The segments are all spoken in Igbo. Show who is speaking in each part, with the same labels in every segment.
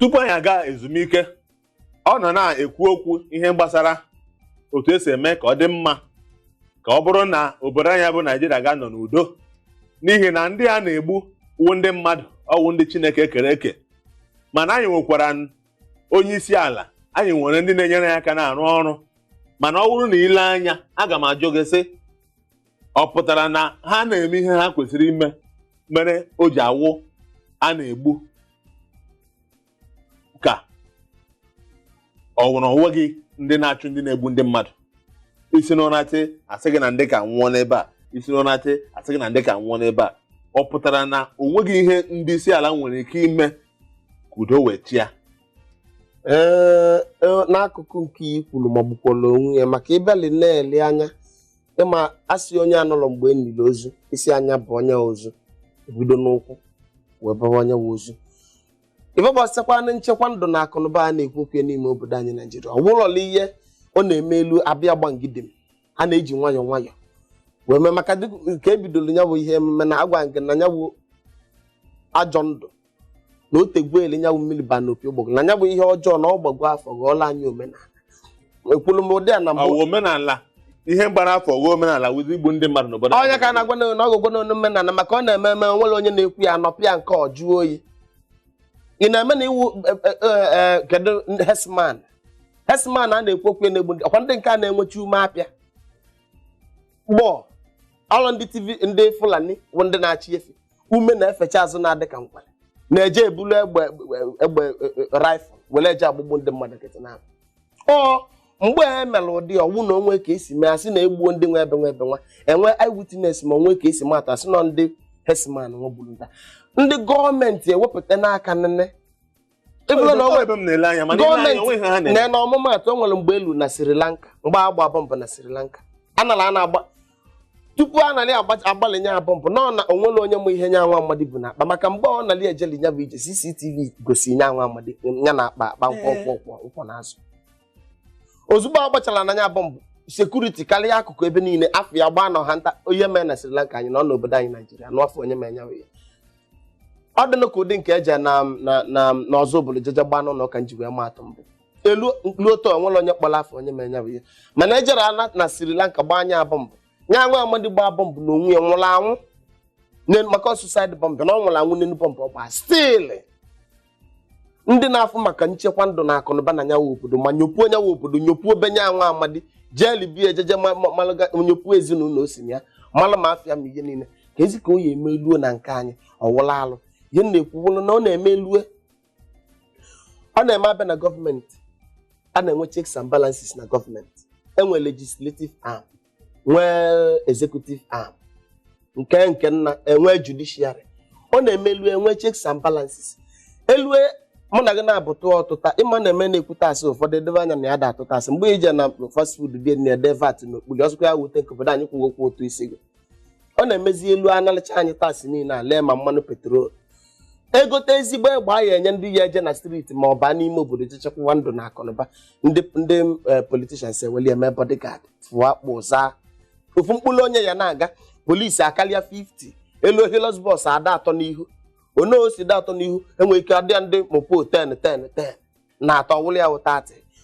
Speaker 1: Tupu anyị aga ezumike, ọ nọ na-ekwu okwu ihe gbasara otu esi eme ka ọ dị mma, ka ọ bụrụ na obodo anyị bụ Naijiria ga-anọ n'udo, n'ihi na ndị a na-egbu wụ ndị mmadụ, ọwụ ndị Chineke kere eke. Mana anyị nwekwara onye isi ala, anyị nwere ndị na-enyere ya aka na-arụ ọrụ. Mana ọ bụrụ na ile anya, aga m ajụ gị sị, ọ pụtara na ha na-eme ihe ha kwesịrị ime mere o ji awụ a na-egbu, ka ọ nwere onwe gị ndị na-achụ ndị na-egbu ndị mmadụ? Isi n'ụra tị, asị gị na ndị ka nwụọ n'ebe a. Isi n'ụra tị, asị gị na ndị ka nwụọ n'ebe a. Ọ pụtara na o nweghị ihe ndị isi ala nwere ike ime ka udo wee chịa?
Speaker 2: Ee, n'akụkụ nke i kwuru magbukwala onwe ya, maka ịbịali na-ele anya, ịma asị onye anọrọ mgbe e niri ozu, isi anya bụ onye ozu ebido n'ụkwụ wee bawa onye nwe ozu. Ife gbasakwana nchekwa ndụ na akụnụba a na-ekwu okwu ya n'ime obodo anyị Naijiria, ọ wụrọla ihe ọ na-eme elu abịa gbangide m, a na-eji nwayọọ nwayọọ wee mee, maka nke ebidoro ya bụ ihe emume na agwa nke na ya bụ ajọ ndụ na o tegbuele ya bụ mmiri ba n'opi ụgbọgụ, na ya bụ ihe ọjọọ na ọ gbago afọ ghọọla anyị omenala. Ekwuru m ụdị a na mbụ.
Speaker 1: Ọ wụ omenala, ihe gbara afọ ghọọ omenala wụzi igbu ndị mmadụ n'obodo?
Speaker 2: Onye ka a na-agwa na ọgụgụ na omenala, maka ọ na-eme eme, nwere onye na-ekwu ya anọpịa nke ọ jụọ oyi. Ị na-eme na iwu kedu herdsman? Herdsman a na-ekwu okwu ya na-egbu ndị ọkwa ndị nke a na-enwecha ume apịa gbọọ ọrụ ndị TV, ndị Fulani bụ ndị na-achị efi, ume na-efecha azụ, na-adị ka nkwere, na-eje ebulu egbe rifle were eje agbụgbụ ndị mmadụ nkịtị na ọ. Mgbe e mere ụdị ọwụ na onwe ka esi mee, asị na egbuo ndị nwe ebe nwe ebe nwa, enwe eyewitness, ma onwe ka esi mata, asị nọ ndị herdsman nwegburu nta, ndị gọọmenti ewepụta n'aka nene ịbụrụ na onwe
Speaker 1: ebe m na-ele anya, mana ile anya, onwe ihe ha na-eme.
Speaker 2: Na ọmụmaatụ, o nwere mgbe elu na Sri Lanka, mgbe agba bọmbụ na Sri Lanka, anara a na-agba tupu a narị agbalị nya bọmbụ nọ na onwere onye mụ ihe nya nwa amadi bụ n'akpa, maka mgbe ọ nali ejeli nya bụ ije, CCTV gosi nya nwa amadi ya na-akpa akpa nkwọ nkwọ nkwọ nkwọ n'azụ. Ozugbo ọ gbachara na nya bọmbụ, security karịa akụkụ ebe niile, afọ ya gbaa n'ọha nta. Onye mee na Sri Lanka, anyị nọ n'obodo anyị Naijiria n'afọ onye mee nya ya, ọ dị ka ụdị nke eje na n'ọzọ obodo jeje gbaa n'ụlọ ụka nji wee maa atụ mbụ elu ruo taa, onwere onye kpọrọ afọ onye mee nya bụ ihe. Mana ejere na Sri Lanka gbaa anya bọmbụ, nya nwa amadi gbaa bọmbụ na onwe ya nwụrụ anwụ maka suicide bọmbụ, na ọ nwụrụ anwụ n'elu bọmbụ ọ gbaa. Still ndị na-afụ maka nchekwa ndụ na akụnụba na nyawa obodo ma nyopuo nyawa obodo, nyopuo be nya nwa amadi, jee libia ejeje malụga, nyopuo ezinụlọ o si na ya, malụ ma afịa ma ihe niile ka ezi ka o ya eme eluo na nke anyị ọwụla alụ. Ihe m na-ekwu bụrụ na ọ na-eme elue, ọ na-eme abịa na gọọmenti, a na-enwe checks and balances na gọọmenti. Enwe legislative arm, nwee executive arm, nke nna enwe judiciary. Ọ na-eme elu enwe checks and balances. Elue mụ na gị na-abụtụ ọtụta ịma na-eme na-ekwute asị, ụfọdụ edebe anya na ya da atụta asị. Mgbe ije na fast food dị na-ede VAT n'okpuru, ọsụkwa ya wute nke obodo anyị kwụghị okwu ụtụ isi gị. Ọ na-emezi elu analịcha anyị taasị niile a lee, ma mmanụ petrol egote ezigbo egbe a ya enye ndị ya eje na street ma ọ baa n'ime obodo chechekwa ndụ na akụnụba. Ndị politicians eweli eme bodyguard, fụọ akpụ zaa ofu mkpụrụ onye ya na-aga polisi akarịa 50 elu Hilux bus ada atọ n'ihu, one o si da atọ n'ihu, enwere ike adịa ndị mopo 10 10 10 na atọ wụlụ ya wụ 30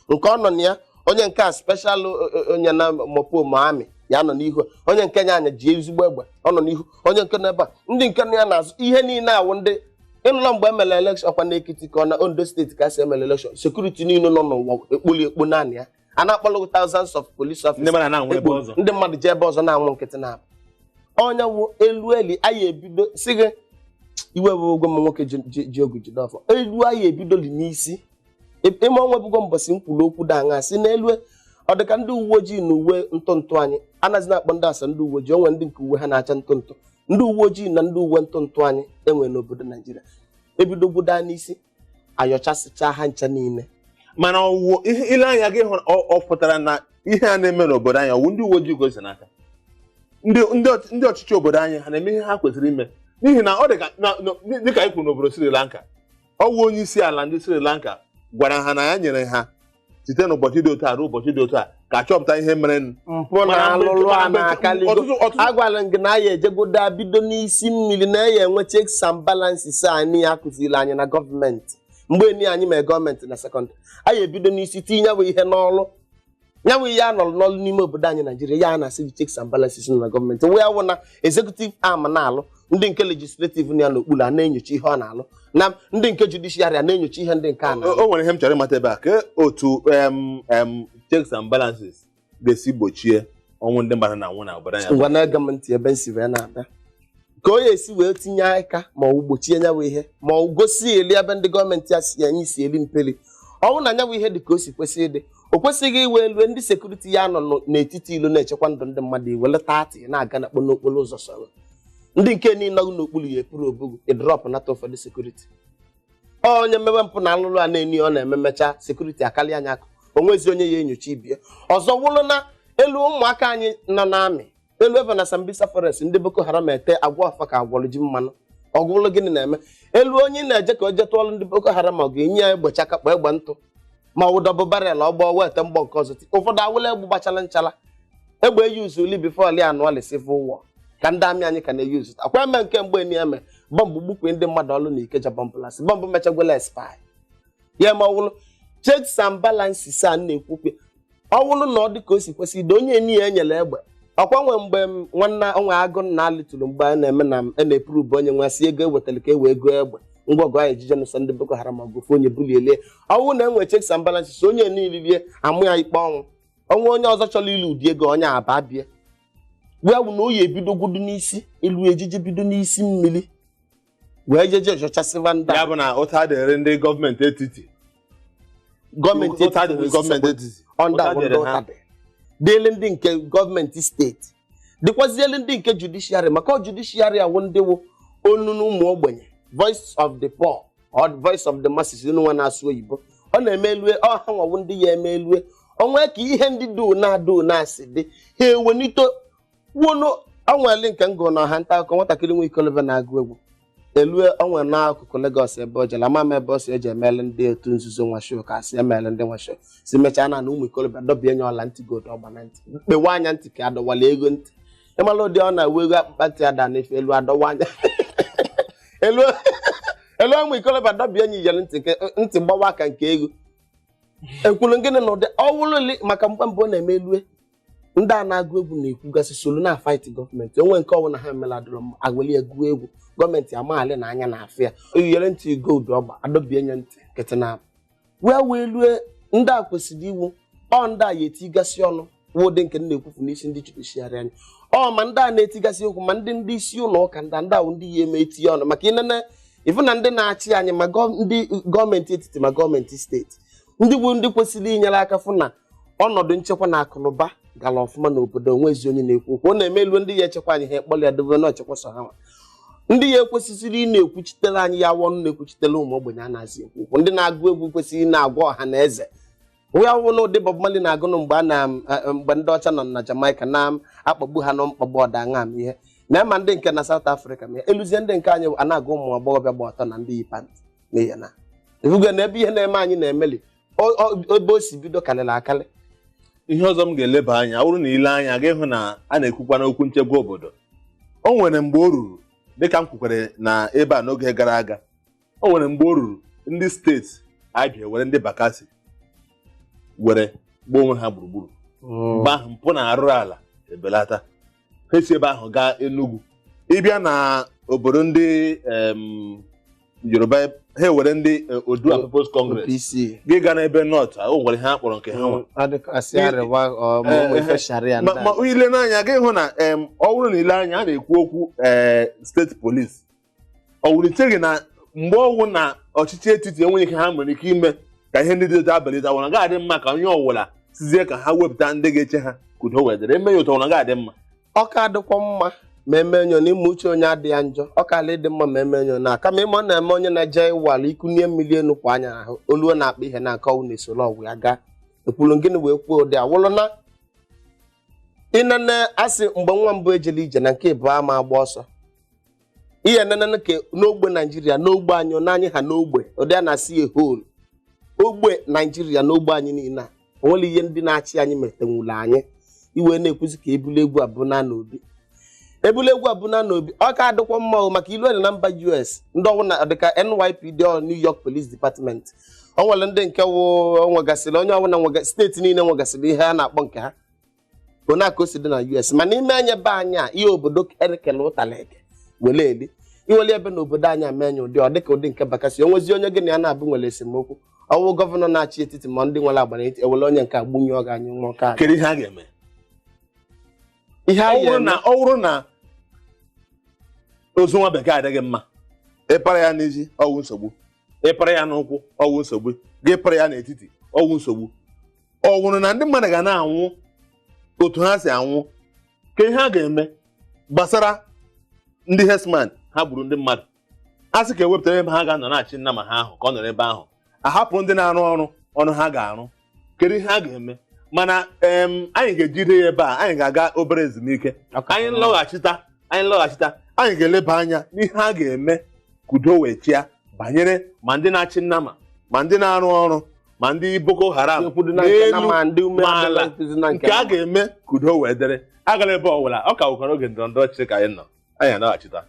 Speaker 2: nke ọ nọ na ya. Onye nke a special, onye na mopo ma amị ya nọ n'ihu, onye nke nya anya ji ezigbo egbe ọ nọ n'ihu, onye nke nọ ebe a, ndị nke nọ ya n'azụ, ihe niile awụ ndị ịnụlọ. Mgbe emere election ọkwa n'Ekiti ka ọ na Ondo Steeti ka si emere election, security niile nọ n'ụwa ekpoli ekpo naanị ya, a na-akpọlụ thousands of police
Speaker 1: Ndị
Speaker 2: officers.
Speaker 1: mmadụ na-anwụ ebe ọzọ.
Speaker 2: Ndị mmadụ ji ebe ọzọ na-anwụ nkịtị na onye wụ elu eli anyị ebido si gị iwe bụ ụgwọ m nwoke ji ogu jide ọfọ elu anyị ebidoli n'isi ịma onwe bụgo mbọsị m kwuru okwu da aṅa si n'elu. Ọ dịka ndị uwe ojii na uwe ntụ ntụ anyị anaghịzi na-akpọ ndị asa ndị uwe ojii, onwe ndị nke uwe ha na-acha ntụ ntụ, ndị uwe ojii na ndị uwe ntụ ntụ anyị enwe n'obodo Naijiria, ebidogwoda n'isi ayọchasịcha ha ncha niile.
Speaker 1: Mana ọwụ ihe ile anya gị hụrụ, ọ pụtara na ihe a na-eme n'obodo anyị, ọwụ ndị uwe ojii gosi n'aka ndị ọchịchị obodo anyị, ha na-eme ihe ha kwesịrị ime? N'ihi na ọ dị ka dịka anyị kwuru n'obodo Sri Lanka, ọwụ onye isi ala ndị Sri Lanka gwara ha na ya nyere ha site n'ụbọchị dị otu a ruo ụbọchị dị otu a ka achọpụta ihe mere.
Speaker 2: Mpụ na alụlụ a na-akaligo.
Speaker 1: Ọtụtụ
Speaker 2: Agwara m gị na anyị ejegodo bido n'isi mmiri na ya enwe checks and balances anyị akụziri anyị na gọọmenti. Mgbe ni anyị mee gọọmenti na sekọndịrị, anyị ebido n'isi tinye nyanwụ ihe n'ọrụ, nyanwụ ihe a nọrọ n'ọrụ n'ime obodo anyị Naijiria. Ya a na-asị gị checks and balances nọ na gọọmenti, wee wụ na executive arm na-alụ, ndị nke legislative na ya n'okpuru a na-enyocha ihe ọ na-alụ, na ndị nke judiciary a na-enyocha ihe ndị nke a na-alụ.
Speaker 1: O nwere ihe m chọrọ ịmata ebe a, ka otu checks and balances ga-esi gbochie ọnwụ ndị mmadụ na-anwụ na obodo anyị.
Speaker 2: Ngwa, na-ege m ntị ebe nsi wee na-abịa, ka o ya esi wee tinye aka ma ọ gbochie nyanwụ ihe, ma ọ gosi eli ebe ndị gọọmenti a si anyị si eli mpeli ọnwụ na nyanwụ ihe dị ka o si kwesị ịdị. O kwesịghị iwe elu ndị security ya nọ n'etiti ilu na-echekwa ndụ ndị mmadụ, iweleta atị na-aga na n'okporo ụzọ, sọrọ ndị nke niile nọ n'okpuru ya epuru obugu ịdrọpụ nata ụfọdụ security. Onye mmewe mpụ na alụlụ a na-eni ọ na-eme mechaa, security akarịa anya akụ, onwezi onye ya enyocha ibie ọzọ. Wụrụ na elu ụmụaka anyị nọ n'amị elu ebe na Sambisa Forest, ndị Boko Haram ete agwa ọfa ka agwọrọ ji mmanụ ọgwụlụ. Gịnị na-eme elu onye na-eje ka o je tụọlụ ndị Boko Haram? Ọ ga-enye ya egbe chakakpa, egbe ntụ, ma ọ wụ double barrel, ọgbọ weta mgbọ nke ọzọ. Ụfọdụ awụla egbe gbachala nchala, egbe eyuzuli before li anụọli civil war ka ndị amị anyị ka na-eyuzu akwa eme nke mgbe ni eme bọmbụ gbukwe ndị mmadụ ọlụ na Ikeja, bọmbụlasị bọmbụ mechagwela expire ya. Ma ọwụlụ checks and balances a na-ekwukwe, ọwụlụ na ọ dị ka o si kwesị ide, onye niile enyere egbe ọkwa nwe mgbe m nwanne onwe agụ nna alitụrụ mgbe a na-eme na a na-epurubu onye nwe asị ego ewetara ka e wee gụọ egbe ngwa ọgụ ahụ ejije nụsa ndị Boko Haram ọgụ ofu onye bulielie. Ọnwụ na enwe checks and balances, onye niile rie amụ ya ikpe ọnwụ. Ọnwụ onye ọzọ chọrọ ilu ụdị ego onye aba bie wee wụ na oyi ebidogwodu n'isi elu ejije bido n'isi mmiri wee jeje chọchasịwa ndị
Speaker 1: Ya
Speaker 2: a.
Speaker 1: bụ na ụta dịrị ndị gọọmenti etiti.
Speaker 2: Gọọmenti
Speaker 1: Ụta dịrị gọọmenti etiti.
Speaker 2: Ọnda
Speaker 1: Ụta
Speaker 2: bụ
Speaker 1: dịrị
Speaker 2: ndị
Speaker 1: ha.
Speaker 2: ụta dị dịịlị ndị nke gọọmenti steeti, dịkwazielu ndị nke judiciary, maka ọ judiciary awụ ndị wụ onu na ụmụ ogbenye, voice of the poor or voice of the masses. Unu nwa na-asụ oyibo, ọ na-eme elue ọ ha nwawu ndị ya eme elue onwe ka ihe ndị du na-adụ na-asị dị ha ewenito wonu onweli nke ngụ na ọha nta akụkọ. Nwatakịrị nwa ikolobịa na-agụ egwu elue onwe n'akụkụ Lagos ebe o jere, ama m ebe o si eji emele ndị otu nzuzo nwa show ka asị emele ndị nwa show si mechaa na ụmụ ikolobịa dọbie nye ọla ntị gold ọgba na ntị, mkpewa anya ntị ka adọwala ego ntị. Ịmala ụdị ọ na-ewe ego akpụkpa ntị ada n'efe elu adọwa anya elu elu. Ụmụ ikolobịa dọbie nye iyere ntị nke ntị gbawa aka nke ego ekwuru gịnị na ụdị ọwụlụli maka mgbe mbụ ọ na-eme elue ndị a na-agụ egwu na-ekwugasị solu na fight gọọmenti onwe nke ọbụla ha emela dụrụ mma, agweli egwu egwu gọọmenti amaghali na anya na-afụ ya oyere ntị gold ọgba adọbie nye ntị nkịtị na wee wee lue. Ndị a kwesịrị iwu ọ ndị a ya etigasị ọnụ wụ ụdị nke m na-ekwufu n'isi ndị judiciary anyị ọ ma ndị a na-etigasị okwu, ma ndị isi ụlọ ụka, ndị ndị ahụ ndị ya eme etinye ọnụ maka inene ịfụ na ndị na-achị anyị, ma ndị gọọmenti etiti ma gọọmenti steeti, ndị bụ ndị kwesịrị inyere aka fụ na ọnọdụ nchekwa na akụnụba gara ọfụma n'obodo, onwezi onye na-ekwu okwu. Ọ na-eme elu ndị ya echekwa anyị, ha ekpọrọ ya dobe na ọchekwa sọ ha nwa. Ndị ya ekwesịsịrị ị na-ekwuchitere anyị ya wọnụ na-ekwuchitere ụmụ ogbenye a na-azị ekwu okwu. Ndị na-agụ egwu kwesịrị ị na-agwa ọha na eze ya wụ na ụdị Bob Marley na-agụnụ mgbe a na mgbe ndị ọcha nọ na Jamaica na-akpagbu ha na mkpagbu ọdaṅa m ihe na ma ndị nke na South Africa ma eluzie ndị nke anyị a na-agụ ụmụ agbọghọbịa gba ọtọ na ndị yi pant n'ihe na ifugo na ebe ihe na-eme anyị na-emeli ebe o si bido karịrị akarị.
Speaker 1: Ihe ọzọ m ga-eleba anya, ọ bụrụ na ile anya ga ịhụ na a na-ekwukwa n'okwu nchekwa obodo, o nwere mgbe o ruru, dịka m kwukwere na ebe a n'oge gara aga, o nwere mgbe o ruru ndị steeti Abịa were ndị Bakassi were gbaa onwe ha gburugburu. Mgbe ahụ mpụ na arụrụ ala ebelata. Ha esi ebe ahụ gaa Enugu, ịbịa na obodo ndị Yoruba, ha ewere ndị Odua People's Congress.
Speaker 2: OPC.
Speaker 1: Gị gaa n'ebe North, o nwere ihe ha kpọrọ nke ha nwa.
Speaker 2: Adịkasị arịwa ọmụmụ ife sharia.
Speaker 1: Ma ile n'anya gị hụ na ọ bụrụ na ile anya a na-ekwu okwu steeti polisi, ọ wụliteghi na mgbe ọwụ na ọchịchị etiti enweghị ike ha nwere ike ime ka ihe ndị dị otu abalị awụna ga-adị mma, ka onye ọwụla sizie ka ha wepụta ndị ga-eche ha ka udo wee dịrị, eme ya ụtọ ọwụna ga-adị mma.
Speaker 2: Ọka adịkwa mma ma eme enyo na ime uche onye adịghị njọ, ọka ala ịdị mma ma eme enyo na kama ịma ọ na-eme onye na-eje ịwala ikunie mmiri enu kwa anya ahụ oluo na-akpa ihe na-akọ ọwụ na-esoro ọgwụ ya gaa ekwuru gịnị wee kwuo ụdị awụlụ na ịnene asị mgbe nwa mbụ ejela ije na nke ịbụọ ama agba ọsọ ihe nenene ka n'ogbe Naijiria, n'ogbe anyị n'anyị ha n'ogbe ụdị a na-asị ehol ogbe Naijiria, n'ogbe anyị niile a onwere ihe ndị na-achị anyị metenwuru anyị iwe na-ekwuzi ka ebulu egwu abụ na n'obi Ebula egwu abụna n'obi, ọ ka adịkwa mma o, maka ilu dị na mba US, ndị ọwụna dịka NYPD or New York Police Department, o nwere ndị nke wụ o nwegasịrị onye ọbụla nwega steeti niile nwegasịrị ihe a na-akpọ nke ha, ona ka o si dị na US. Mana ime anya be anyị a, ihe obodo ekele ụtala eke wele eli iweli ebe na obodo anyị ame anya ụdị ọ dịka ụdị nke Bakassi. Onwezi onye gị na ya na-abụ nwere esemokwu, ọwụ gọvanọ na-achị etiti ma ndị nwere agbara etiti ewele onye nke agbunye ọ ga-anyụ nwa ọka.
Speaker 1: Kedu ihe a ga-eme?
Speaker 2: Ihe
Speaker 1: Ọ
Speaker 2: anyị
Speaker 1: bụrụ na ọ bụrụ na ozu nwa bekee adịghị mma, ịpara ya n'isi ọwụ nsogbu, ịpara ya n'ụkwụ ọwụ nsogbu, gị para ya n'etiti ọwụ nsogbu. Ọ wụrụ na ndị mmadụ ga na-anwụ otu ha si anwụ, ka ihe a ga-eme gbasara ndị herdsmen ha gburu ndị mmadụ, a sị ka ewepụtara ebe ha ga-anọ na-achị nna ma ha ahụ ka ọ nọrọ ebe ahụ, ahapụ ndị na-arụ ọrụ ọrụ ha ga-arụ. Kedu ihe a ga-eme? Mana anyị ga-ejide ya ebe a, anyị ga-aga obere ezumike. Anyị lọghachita, anyị ga-eleba anya n'ihe a ga-eme ka udo wee chịa banyere ma ndị na-achị nnama, ma ndị na-arụ ọrụ, ma ndị Boko Haram n'elu ma ala, nke a ga-eme ka udo wee dịrị. Agala ebe ọbụla, ọ ka nwekwara oge ndọrọ ndọrọ ọchịchị ka anyị nọ. Anyị alọghachita.